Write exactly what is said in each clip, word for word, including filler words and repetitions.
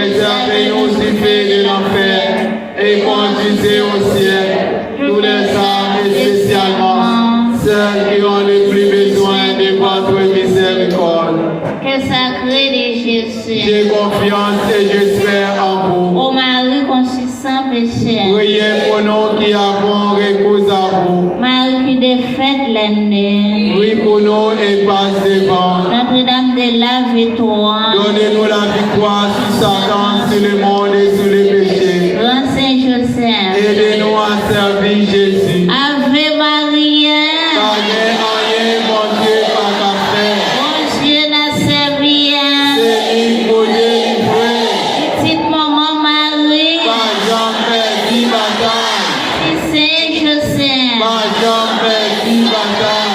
Préservez-nous du feu de l'enfer et conduisez au ciel toutes les âmes, et spécialement celles qui ont le plus besoin de votre miséricorde. Cœur sacré de Jésus. J'ai confiance et j'espère en vous. Ô Marie conçue sans péché. Priez pour nous qui avons recours à vous. Marie qui défaite l'ennemi. Prie pour nous et passe devant. Notre-Dame de la victoire. Donnez-nous la victoire sur Satan, sur le monde et sur les péchés. Grand Saint Joseph. Aidez-nous à servir Jésus. Ave Maria. Pa gen anyen Bondye pa ka fè. Bondye n ap sèvi a. Se li k pou delivre. Pitit manman Mari. Pa janm pèdi batay. Pitit Sen Joseph. Pa janm pèdi batay.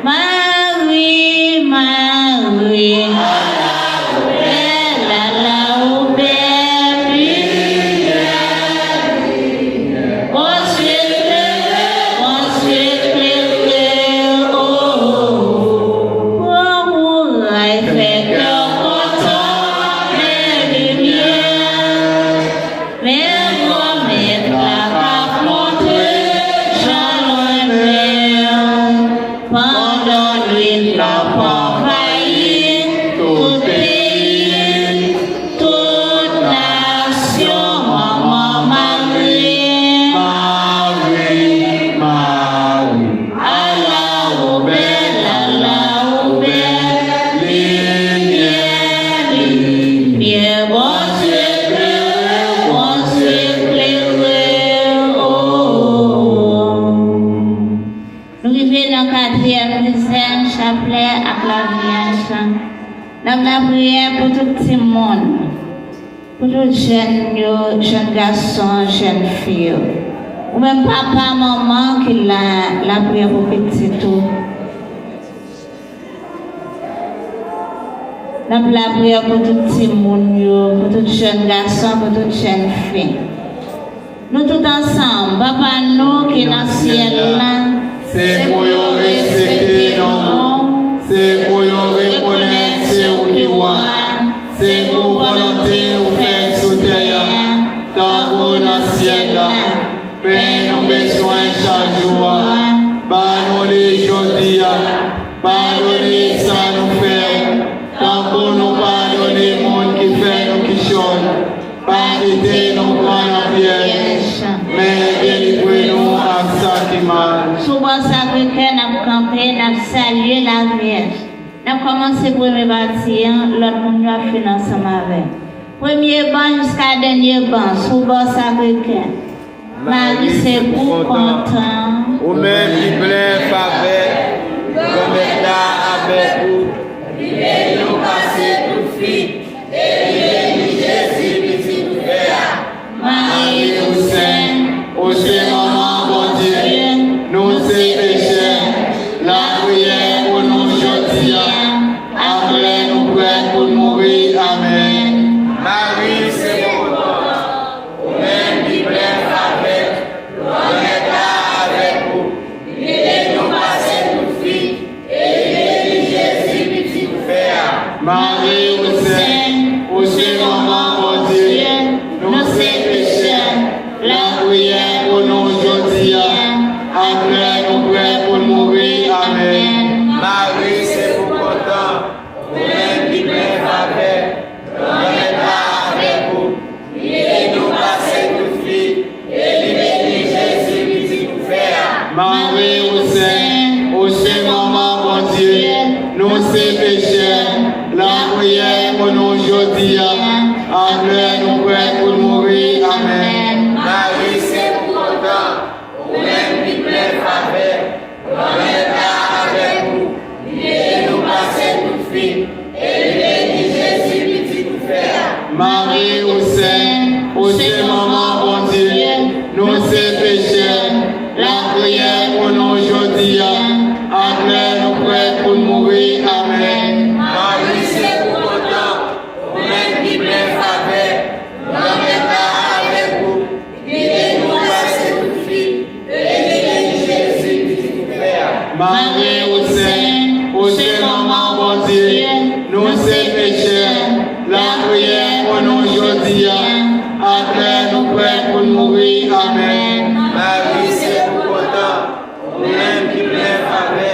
Mari, Mari. Ala ou bèl, ala ou bèl. Bondye klere, Bondye klere, o, o, o. Pran kouray, fè kè kontan, men limyè. Men Granmèt la k ap montre jan l renmen w. Pandan nwit la ap anvayi tout peyi, tout nasyon, Manman Mari. Mari, Mari. Ala ou bèl, ala ou bèl, limyè, limyè, Bondye klere, Bondye klere, o, o, o. Nou rive nan katriyèm dizèn, chaplè ak lapriyè. N ap lapriyè pou tout timoun. Pou tout jèn yo, jèn gason, jèn fi yo. Ou menm papa, manman ki la, lapriyè pou pitit ou. N ap lapriyè pou tout timoun yo, pou tout jèn gason, pou tout jèn fi. Nou tout ansanm, Papa nou ki nan syèl la, se pou yo respekte non ou, se pou yo rekonèt se ou ki wa, se pou volonte ou fèt sou tè a, tankou nan syèl la. Pen nou bezwen chak jou a, ba nou li jodi a. Padone sa nou fè, tankou nou padone moun ki fè nou kichòy. Pa kite nou pran nan pyèj, men delivre nou ak sa ki mal. Sou bò Sakre Kè n ap kanpe, n ap salye Lavyèj. N ap kòmanse premye pati an, lòt moun yo ap fini ansanm avè l. Premye ban jiska dènye ban, sou bò Sakre Kè. Mari se pou kontan. Ou menm ki plen favè, Granmèt la avèk ou. Li beni ou pase tout fi, e li beni Jezi pitit ou fè a. Mari ou sen, ou se manman Bondye, nou se pechè. Lapriyè pou nou jodi a, ak lè nou prèt pou n mouri. Amèn. Mari se pou kontan. Ou menm ki plen favè, Granmèt la avèk ou. Li beni ou pase tout fi, e li beni Jezi pitit ou fè a. Mari ou sen, ou se manman Bondye, nou se pechè, lapriyè pou nou jodi a, ak lè nou prèt pou n mouri. Amèn. Mari se pou kontan, ou menm ki plen favè, Granmèt la avèk ou. Li beni ou pase tout fi, e li beni Jezi pitit ou fè a. Mari ou sen, ou se manman Bondye, nou se pechè, lapriyè pou nou jodi a, ak lè nou prèt pou n mouri. Amèn. Mari se pou kontan, ou menm ki plen favè, Granmèt la avèk ou. Li beni ou pase tout fi, e li beni Jezi pitit ou fè a. Mari ou sen, ou se manman Bondye, nou se pechè, lapriyè pou nou jodi a, ak lè nou prèt pou n mouri. Amèn. Mari se pou kontan, ou menm ki plen favè, Granmèt la avèk ou. Li beni ou pase tout fi, e li beni Jezi pitit ou fè a. Mari ou sen, ou se manman Bondye, nou se pechè, lapriyè pou nou jodi a, ak lè nou prèt pou n mouri. Amèn. Mari, se pou kontan, ou menm ki plen favè,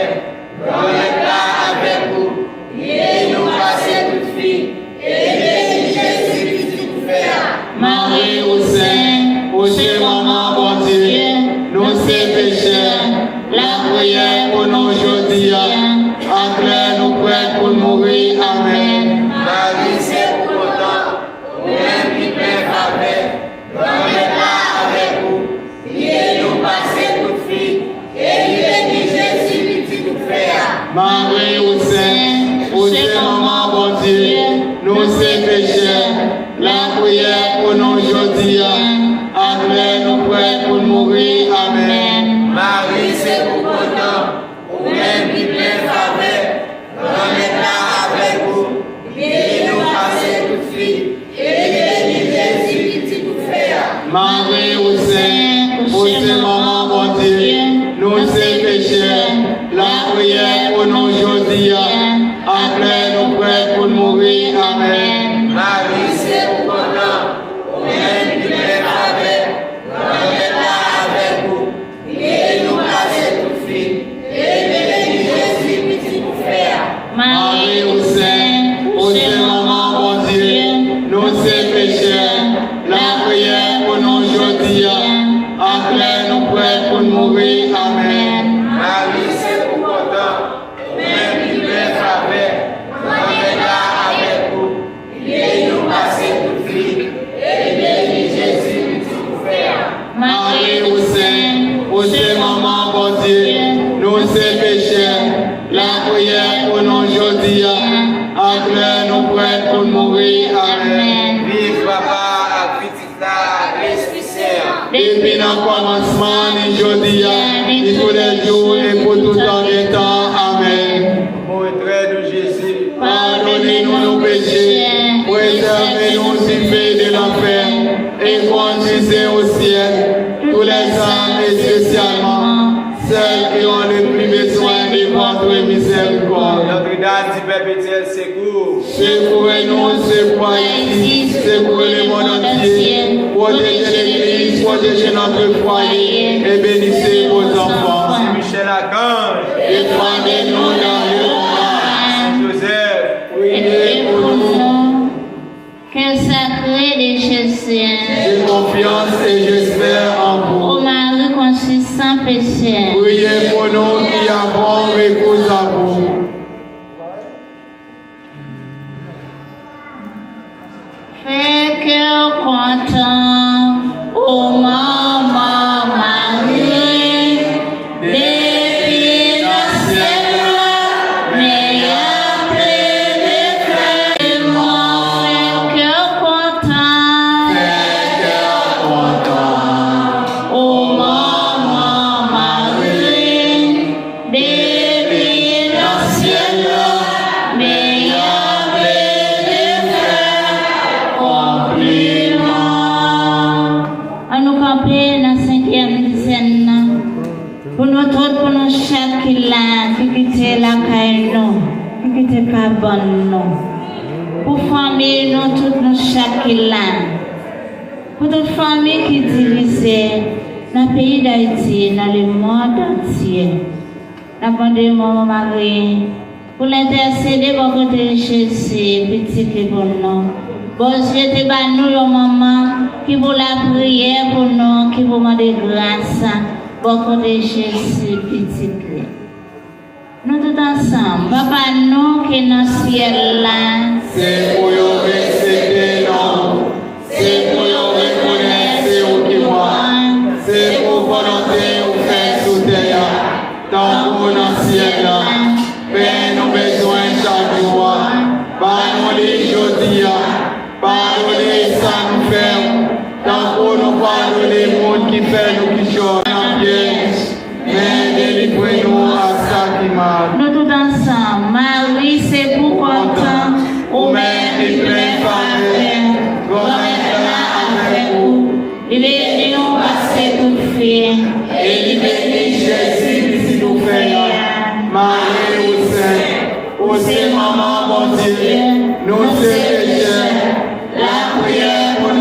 Granmèt la avèk ou, beni nou pase tout fi, e li beni Jezi, pitit ou fè a. Mari, ou sen, ou se manman Bondye, nou se pechè, lapriyè pou nou jodi a, ak lè nou prèt pou n mouri. Amèn. Mari, se pou kontan, ou menm ki plen favè, Granmèt la avèk ou, li beni w pase tout fi, e li beni Jezi, pitit ou fè a. Mari, ou sen, ou se manman Bondye, nou se pechè, lapriyè pou nou jodi a, ak lè nou prèt pou n mouri. Amèn. Mari, se pou kontan, ou menm ki plen favè, Granmèt la avèk ou, beni w pase tout fi, e li beni Jezi, pitit ou fè a. Mari, ou sen, ou se manman Bondye, nou se pechè, lapriyè pou nou jodi a, ak lè nou prèt pou n mouri. Amèn. Mari, se pou kontan, ou menm ki plen favè, Granmèt la avèk ou, beni w pase tout fi, e li beni Jezi, pitit ou fè a. Mari, ou sen, ou se manman Bondye, nou se pechè, lapriyè pou nou jodi a, ak lè nou prèt pou n mouri. Amèn. Mari, se pou kontan, ou menm ki plen favè, Granmèt la avèk ou, li beni w pase tout fi, e li beni Jezi, pitit ou fè a. Mari, ou sen, ou se manman Bondye, nou se pechè, lapriyè pou nou jodi a, ak lè nou prèt pou n mouri. Amèn. Viv Papa ak Pitit la, Lespri Sen an. Depi nan kòmansman, ni jodi a, ni toulèjou, e pou toutan dè tan. Amèn. Bon retrè de Jezi. Padone nou nou peche, prezève nou dife de lanfè, e kondui o syèl tout lèzam, espesyalman sèl ki an le pli bezwen de vòtre mizèrikòd. Notre-Dame du Perpétuel Secours. Sekoure nou, sekoure Ayiti, sekoure le monde entier, protégez l'Église, protégez notre foyer, et bénissez vos enfants. Saint Michel Archange, défendez-nous dans le combat. Saint Joseph, priez pour nous. Cœur sacré de Jésus, j'ai confiance et j'espère en vous. Ô Marie conçue sans péché, priez pour nous qui avons recours à vous. Fè kè w kontan, o manman Mari, depi nan syèl la, men y ap plede fè mwen. Fè kè w kontan, fè kè w kontan, o manman Mari. Depi nan syèl la, men y ap plede fè konpliman. Ann nou kanpe nan senkyèm dizèn nan. Pou nou tout, pou nou chak ki la, ki kite lakay nou, ki kite kabann nou. Pou fanmi nou tout, nou chak ki la. Pou tout fanmi ki divize nan peyi Dayiti, nan lemonn antye. N ap mande Manman Mari pou l entèsede bò kote Jezi, pitit li pou nou. Bondye te ba nou yon manman ki pou lapriyè pou nou, ki pou mande gras bò kote Jezi, pitit li. Nou tout ansanm, Papa nou ki nan syèl la. Se pou yo respekte non w. Se pou yo rekonèt se ou ki wa. Se pou volonte ou fèt sou tè a, tankou nan syèl la. Pen nou bezwen chak jou a, ba nou li jodi a. Padone sa nou fè w, tankou nou padone moun ki fè nou kichòy. Nan pyèj, men delivre nou a sa ki mal. Nou tout ansanm, Mari, se pou kontan, ou menm ki plen favè, Granmèt la avèk ou. Li beni w pase tout fi, e li beni Jezi, pitit ou fè a. Mari, ou sen, ou se manman Bondye, nou se pechè. Lapriyè pou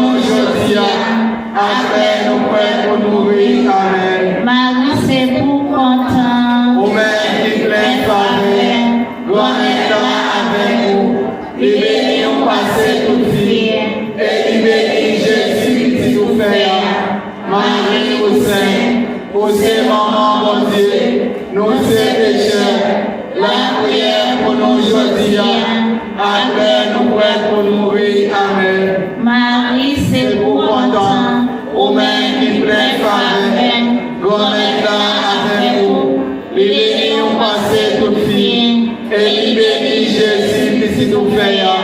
Ou se manman Bondye, nou se pechè. Lapriyè pou nou jodi a, ak lè nou prèt pou n mouri. Amèn. Mari, se pou kontan, ou menm ki plen favè, Granmèt la avèk ou. Li beni w pase tout fi, e li beni Jezi, pitit ou fè a.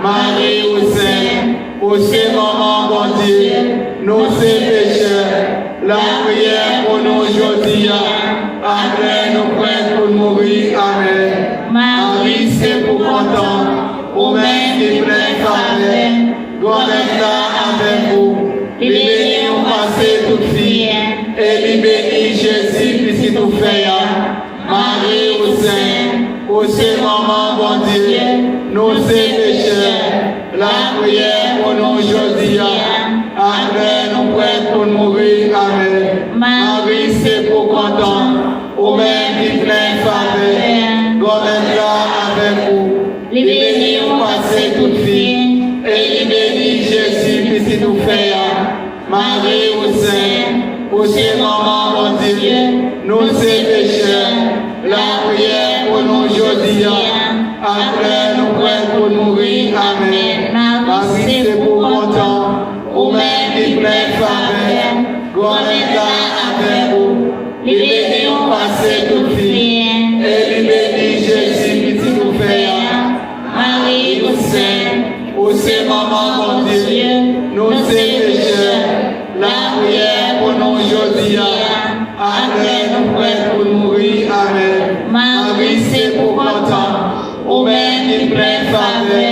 Mari, ou sen, ou se manman Bondye, nou se pechè. Lapriyè pou nou jodi a, ak lè nou prèt pou n mouri. Amèn. Mari, se pou kontan, ou menm ki plen favè, Granmèt la avèk ou. Li beni w pase tout fi, e li beni Jezi, pitit ou fè a. Mari, ou sen, ou se manman Bondye, nou se pechè. Lapriyè pou nou jodi a, ak lè nou prèt pou n mouri. Amèn. Mari, se pou kontan, ou menm ki plen favè, Granmèt la avèk ou. Li beni w pase tout fi, e li beni Jezi, pitit ou fè a. Mari, ou sen, ou se manman Bondye, nou se pechè. Lapriyè pou nou jodi a, ak lè nou prèt pou n mouri. Amèn. Mari, se pou kontan, ou menm ki plen favè, Granmèt la avèk ou. Li beni w pase tout fi, e li beni Jezi, pitit ou fè a. Mari, ou sen, ou se manman Bondye, nou se pechè. Lapriyè pou nou jodi a, ak lè nou prèt pou n mouri. Amèn. Mari, se pou kontan, ou menm ki plen favè,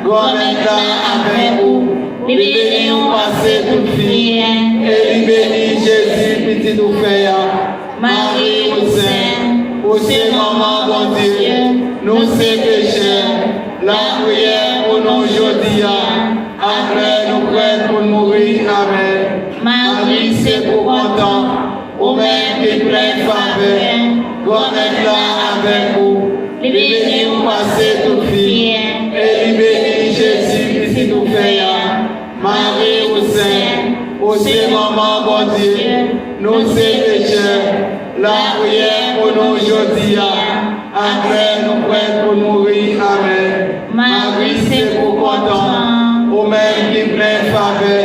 Granmèt la avèk ou. Li beni w pase tout fi, e li beni Jezi, pitit ou fè a. Mari, ou sen, ou se manman Bondye, nou se pechè. Lapriyè pou nou jodi a, ak lè nou prèt pou n mouri. Amèn. Mari, se pou kontan, ou menm ki plen favè, Granmèt la avèk ou. Li beni w pase tout fi, e li beni Jezi, pitit ou fè a. Mari, ou sen, ou se manman Bondye, nou se pechè. Lapriyè pou nou jodi a, ak lè nou prèt pou n mouri. Amèn. Mari, se pou kontan, ou menm ki plen favè,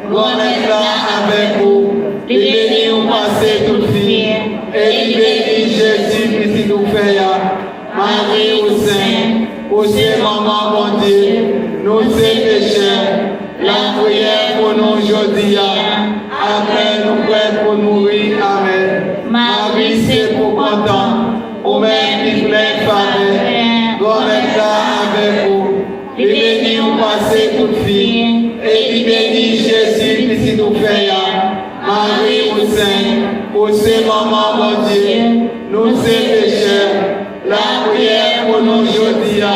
Granmèt la avèk ou. Li beni w pase tout fi, e li beni Jezi, pitit ou fè a. Mari, ou sen, ou se manman Bondye, nou se pechè. Lapriyè pou nou jodi a, ak lè nou prèt pou n mouri. Amèn. Mari, se pou kontan, ou menm ki plen favè, Granmèt la avèk ou. Li beni w pase tout fi, e li beni Jezi, pitit ou fè a. Mari, ou sen, ou se manman Bondye, nou se pechè. Lapriyè pou nou jodi a,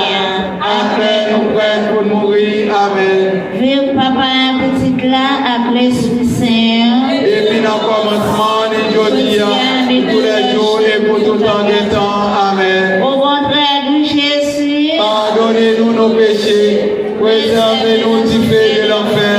ak lè nou prèt pou n mouri. Amèn. Viv Papa a, Pitit la, ak Lespri Sen an. Depi nan kòmansman, ni jodi a, ni toulèjou, e pou tout tan gen tan. Amèn. Ô bon très doux Jésus, padone nou nou peche, prezève nou dife de lanfè,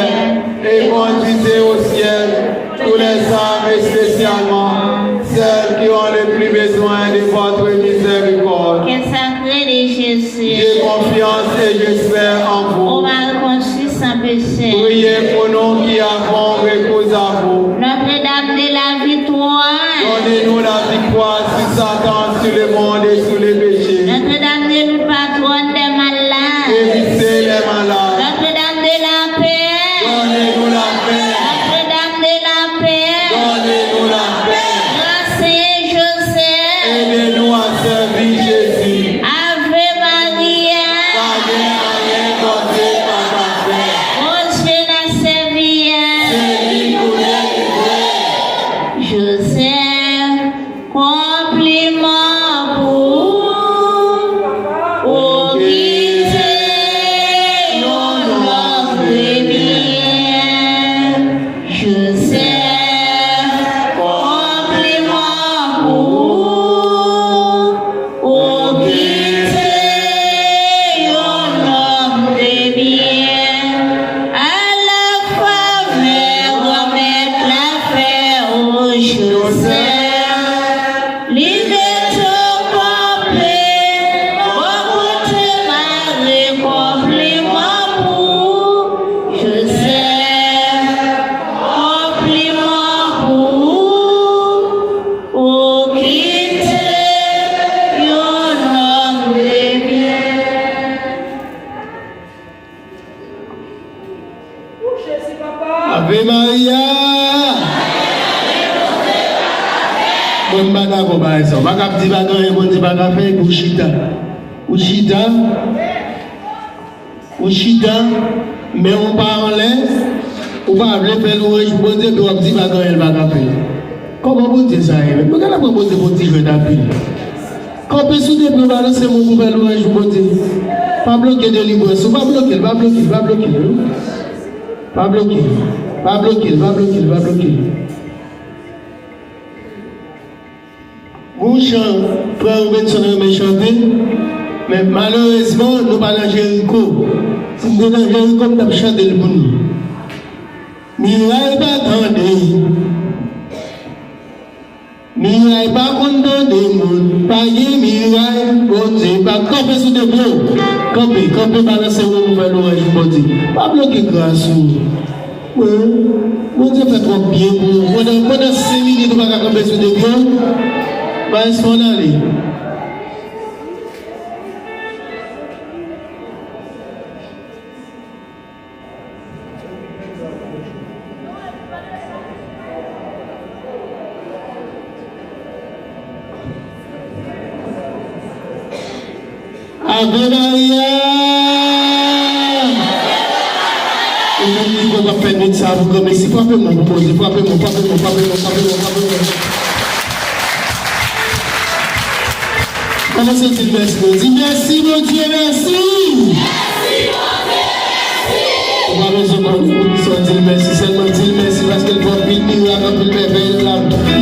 e kondwizye o syèl toutes les âmes, espesyalman sèl ki an le pli bezwen de votre miséricorde. Cœur sacré de Jésus, j'ai confiance et j'espère en vous. Ô Marie conçue sans péché, priez pour nous qui avons recours à vous. Notre-Dame de la Victoire, donnez-nous la victoire sur Satan, sur le monde et sur les péchés. Notre-Dame de nous, patronne des malades, guérissez les malades. Notre-Dame de la paix, donnez-nous la paix. Notre-Dame de la paix, donnez-nous la paix. Grand Saint Joseph, aidez-nous à servir Jésus. Ave Maria, pa gen anyen Bondye pa ka fè. Bondye Jezi papa. Ave Maria. Mwen m pa dakò bagay sa. Ou pa ka ap di pa gen anyen Bondye pa ka fè epi ou chita. Ou chita. Ou chita, men ou pa anlè, ou pa vle fè lwanj pou Bondye, epi w ap di pa gen anyen l pa ka fè. Kòman Bondye sa ye menm? Mwen genlè pran Bondye pou yon ti jwèt anpil. Kanpe sou de pye w, balanse men w pou fè lwanj pou Bondye. Pa bloke delivrans ou, pa bloke l, pa bloke l, pa bloke l. Pa bloke l, pa bloke l, pa bloke l, pa bloke l. Gon chan frè Robinson renmen chante, men malerezman nou pa nan Jeriko. Si m te nan Jeriko, m t ap chante l pou nou. Miray pa tande. Miray pa konn tande moun. Pa gen miray, Bondye pa kanpe sou de pye w. Kanpe, kanpe, balanse men w pou fè lwanj pou Bondye. Pa bloke gras ou. Wi, Bondye fè twòp byen pou ou. Pandan, pandan senk minit ou pa ka kanpe sou de pye w, Maestro ann ale. Ave Maria! Ou menm ki konn ap fè nwit sa a pou granmesi, frape men w pou Bondye, frape men w, frape men w, frape men w, frape men w, frape men w. Kòmanse di l mèsi, di mèsi, Bondye, mèsi! Ou pa bezwen konnen poukisa w di l mèsi, sèlman di l mèsi paske l fè anpil mirak, anpil mèvèy nan lavi w.